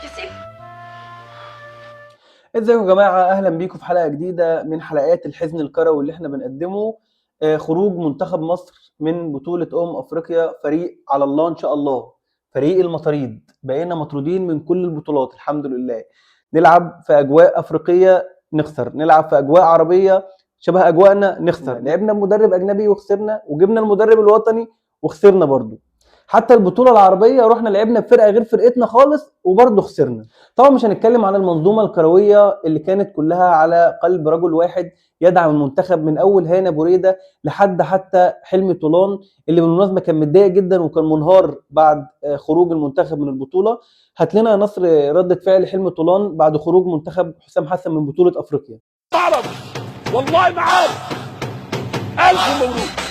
difficile. ازيكم يا جماعة؟ اهلا بيكم في حلقة جديدة من حلقات الحزن الكروي اللي احنا بنقدمه. خروج منتخب مصر من بطوله افريقيا، فريق على الله ان شاء الله، فريق المطاريد. بقينا مطرودين من كل البطولات الحمد لله. نلعب في اجواء افريقية نخسر، نلعب في اجواء عربية شبه اجواءنا نخسر، لعبنا بمدرب اجنبي وخسرنا، وجبنا المدرب الوطني وخسرنا برضو. حتى البطولة العربية رحنا لعبنا بفرقة غير فرقتنا خالص وبرضو خسرنا. طبعا مش هنتكلم عن المنظومة الكروية اللي كانت كلها على قلب رجل واحد يدعم المنتخب من اول هاني بريدة لحد حتى حلمي طولان، اللي بالمناسبة كان متضايق جدا وكان منهار بعد خروج المنتخب من البطولة. هات لنا يا نصر رده فعل حلمي طولان بعد خروج منتخب حسام حسن من بطوله افريقيا. اعرف والله ما عارف. الف مبروك.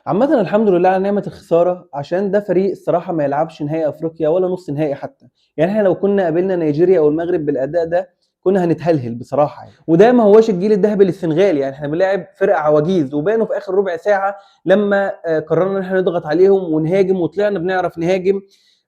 عامة الحمد لله على نعمة الخسارة، عشان ده فريق الصراحة ما يلعبش نهائي أفريقيا ولا نص نهائي حتى. يعني احنا لو كنا قابلنا نيجيريا أو المغرب بالأداء ده كنا هنتهلهل بصراحة يعني. وده ما هواش الجيل الذهبي للسنغال، يعني احنا بنلاعب فرقة عواجيز، وبانوا في آخر ربع ساعة لما قررنا ان احنا نضغط عليهم ونهاجم، وطلعنا بنعرف نهاجم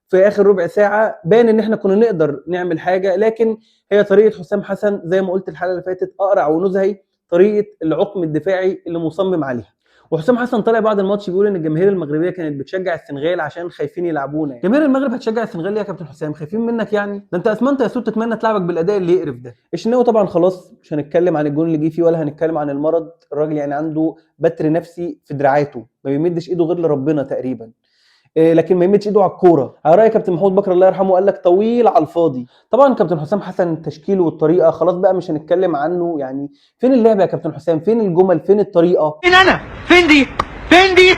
في آخر ربع ساعة، بان ان احنا كنا نقدر نعمل حاجة. لكن هي طريقة حسام حسن زي ما قلت الحلقة اللي فاتت، أقرع ونزهي، طريقة العقم الدفاعي اللي مصمم عليها. وحسام حسن طلع بعد الماتش بيقول ان الجماهير المغربية كانت بتشجع السنغال عشان خايفين يلعبونا. يعني جماهير المغرب هتشجع السنغال ليه يا كابتن حسام؟ خايفين منك يعني؟ ده انت اسمنت يا سود تتمنى تلعبك بالاداء اللي يقرف ده. الشناوي طبعا خلاص مش هنتكلم عن الجون اللي جه فيه ولا هنتكلم عن المرض، الراجل يعني عنده بتر نفسي في دراعاته، ما بيمدش ايده غير لربنا تقريبا، لكن ما يمدش ايده على الكورة. على راي كابتن محمود بكر الله يرحمه قال لك طويل على الفاضي. طبعا كابتن حسام حسن التشكيل والطريقة خلاص بقى مش هنتكلم عنه، يعني فين اللعب يا كابتن حسام؟ فين الجمل؟ فين الطريقة؟ فين انا؟ فين دي؟ فين دي؟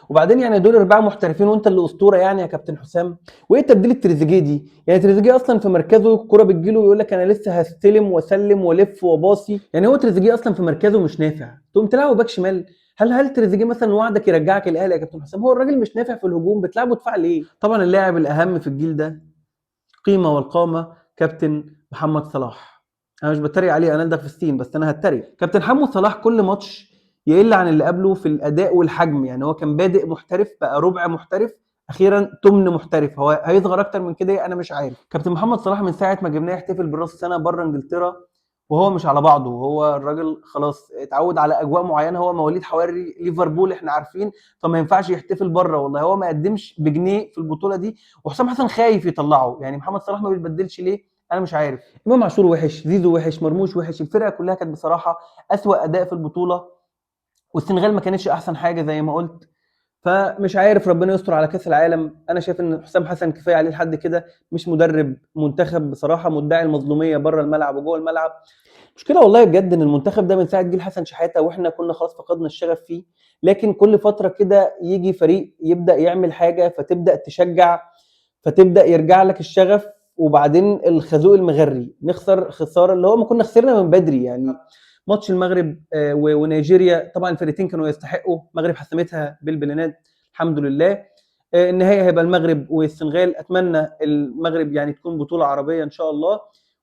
وبعدين يعني دول اربعة محترفين وانت اللي اسطورة يعني يا كابتن حسام. وايه تبديل التريزيجيه دي؟ يعني تريزيجيه اصلا في مركزه الكورة بتجيله ويقول لك انا لسه هستلم واسلم والف وباصي، يعني هو تريزيجيه اصلا في مركزه مش نافع، تقوم تلعبه باك شمال؟ هل تريزيجيه مثلا وعدك يرجعك الاهلي يا كابتن حسام؟ هو الراجل مش نافع في الهجوم، بتلعبه دفاع ليه؟ طبعا اللاعب الاهم في الجيل ده قيمة والقامه كابتن محمد صلاح. انا مش بتريق عليه، انا ده في السين، بس انا هتريق. كابتن محمد صلاح كل ماتش يقل عن اللي قبله في الاداء والحجم، يعني هو كان بادئ محترف بقى ربع محترف، اخيرا تمن محترف، هو هيصغر اكتر من كده انا مش عارف. كابتن محمد صلاح من ساعة ما جبناه يحتفل بالراس السنة بره انجلترا وهو مش على بعضه، هو الراجل خلاص اتعود على اجواء معينة، هو مواليد حواري ليفربول احنا عارفين، فما ينفعش يحتفل بره. والله هو ما قدمش بجنيه في البطولة دي، وحسام حسن خايف يطلعه، يعني محمد صلاح ما بيتبدلش ليه؟ انا مش عارف. امام عاشور وحش، زيزو وحش، مرموش وحش، الفرقة كلها كانت بصراحة اسوأ اداء في البطولة، والسنغال ما كانتش احسن حاجة زي ما قلت. فمش عارف، ربنا يستر على كاس العالم. انا شايف ان حسام حسن كفاية عليه لحد كده، مش مدرب منتخب بصراحة، مدعي المظلوميه بره الملعب وجوه الملعب. مشكلة والله بجد ان المنتخب ده من ساعة جيل حسن شحاته واحنا كنا خلاص فقدنا الشغف فيه، لكن كل فترة كده يجي فريق يبدا يعمل حاجة فتبدا تشجع، فتبدا يرجع لك الشغف، وبعدين الخازوق المغري نخسر خسارة اللي هو ما كنا خسرنا من بدري. يعني ماتش المغرب ونيجيريا طبعا الفرقتين كانوا يستحقوا، المغرب حسمتها بالبلانات الحمد لله. النهائي هيبقى المغرب والسنغال، اتمنى المغرب يعني تكون بطوله عربية ان شاء الله.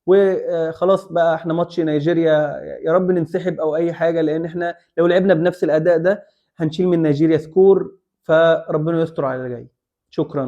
وخلاص بقى احنا ماتش نيجيريا يا رب ننسحب او اي حاجة، لان احنا لو لعبنا بنفس الاداء ده هنشيل من نيجيريا score، فربنا يستر على اللي جاي. شكرا.